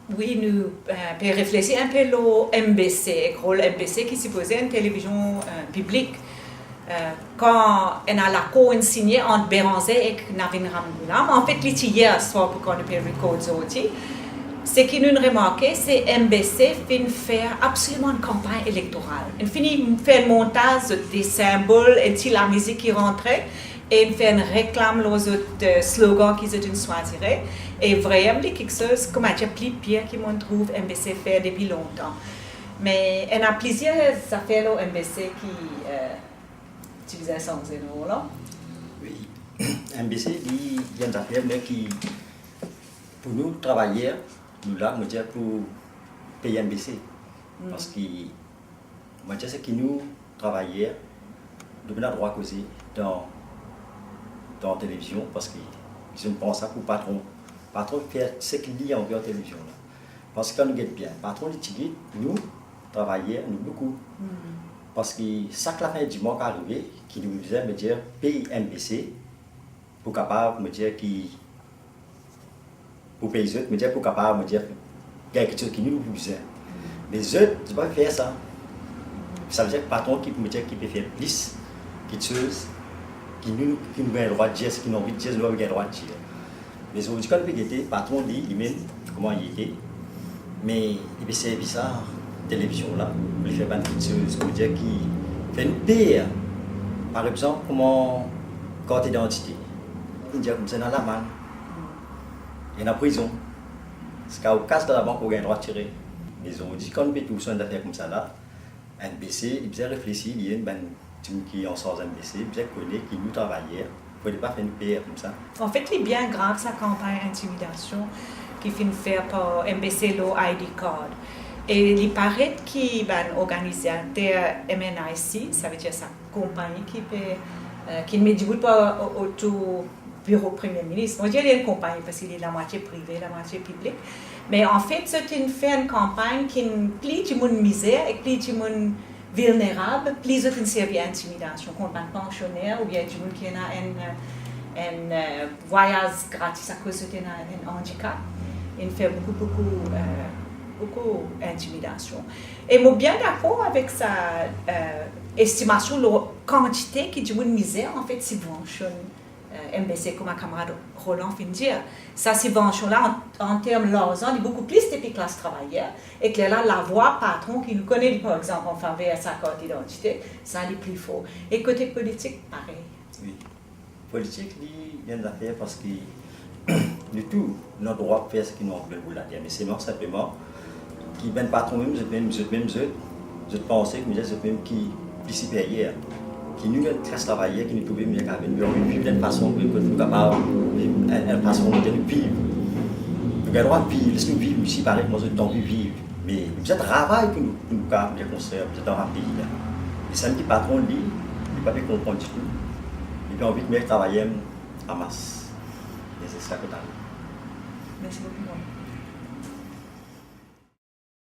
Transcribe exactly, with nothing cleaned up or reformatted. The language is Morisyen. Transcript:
Wi, nou, eh, pe reflesi enpe lor M B C, ek rol M B C ki sipoze enn televizion, eh, piblik. Eh, kan ena lakor inn signe ant Beranger ek Navin Ramgoolam, anfet, li ti yer swar pou kan nou pe record zordi, seki nou'nn remarke, se M B C finn fer absoliman enn kanpagn elektoral. Inn fini fer enn montaz, zot de sinbol, enn ti lamizik ki rantre, e inn fer enn reklam lor zot, eh, slogan ki zot inn swazire. E vremem, li kiksoz, koumadir, pli pir ki mo'nn trouv M B C fer depi lontan. Me ena plizier zafer lor M B C ki, eh, ti bizin sanze, non, la? Wi. M B C, li, li enn zafer, me ki, pou nou, travayer, nou la, mo dir, pou pey M B C. Mm. Parski, mo dir, seki nou, travayer, nou pena drwa koze dan, dan televizion, parski zot pran sa pou patron. Patron fer seki li anvi dan televizion la. Parski kan nou get bien, patron li ti get, nou, travayer, nou boukou. Mm. Parski sak lafin di mwa ki arive, ki nou bizin, mo dir, pey M B C pou kapav, mo dir, ki, pou pey zot, mo dir, pou kapav, mo dir, gagn kiksoz ki nou, nou bizin. Me zot, zot pa fer sa. Savedir ki patron ki, mo dir, ki pe fer plis kiksoz ki nou, ki nou gagn drwa dir, seki nou anvi dir, nou pa gagn drwa dir. Me zordi, kan nou pe gete, patron li, limem, kouma li ete, me li pe servi sa televizion la pou li fer bann kiksoz, mo dir, ki fer nou per. Par exanp, kouma kart idantite. Inn dir koumsa ena lamann, ena prizon. Seki ou kas dan labank, ou gagn drwa tire. Me zordi, kan nou pe trouv sa, enn zafer koumsa la, M B C, li bizin reflesi, li enn bann dimoun ki ansarz M B C, bizin kone ki nou travayer, fode pa fer nou per koumsa. Anfet, li bien grav sa kanpagn intimidasion ki finn fer par M B C lor I D card. E li paret ki bann organizater M N I C, savedir sa konpagni ki pe, eh, ki met dibout par o-, otour biro Premie Minis. Mo dir li enn konpagni parski li lamwatie prive, lamwatie piblik. Me anfet, zot inn fer enn kanpagn ki inn pli dimoun mizer ek pli dimoun vilnerab, pli zot inn servi intimidasion kont bann pansioner oubien dimoun ki ena enn, enn, eh, vwayaz gratis akoz zot ena enn andikap. Inn fer boukou, boukou, eh, boukou intimidasion. E mo bien dakor avek sa, eh, estimasion lor kantite ki dimoun mizer, anfet, sibvansionn, eh, M B C, kouma kamarad Roland finn dir. Sa sibvansion la, an, an term larzan, li boukou plis depi klas travayer, ek lerla lavwa patron ki nou kone li, par exanp, an faver sa kart idantite, sa li pli for. E kote politik, parey. Wi. Politik, li, li enn zafer parski nou tou, nou ena drwa pou fer seki nou anvi, pou later, me selman, sinpleman, ki bann patron mem, zot mem, zot mem, zot, zot panse ki zot mem ki pli siperyer ki nou, bann klas travayer ki nou trouve nou kapav, nou anvi viv dan enn fason ki nou kapav viv, enn, enn fason nou viv. Nou gagn drwa viv, les nou viv osi parey kouma zot anvi viv. Me nou bizin travay pou nou, pou nou kapav bien konstrir, bizin travay pei la. E samem ki patron li, li pa pe konpran ditou. Li pe anvi ki mem travayer amas. Me se sa kot ale. Mersi boukou.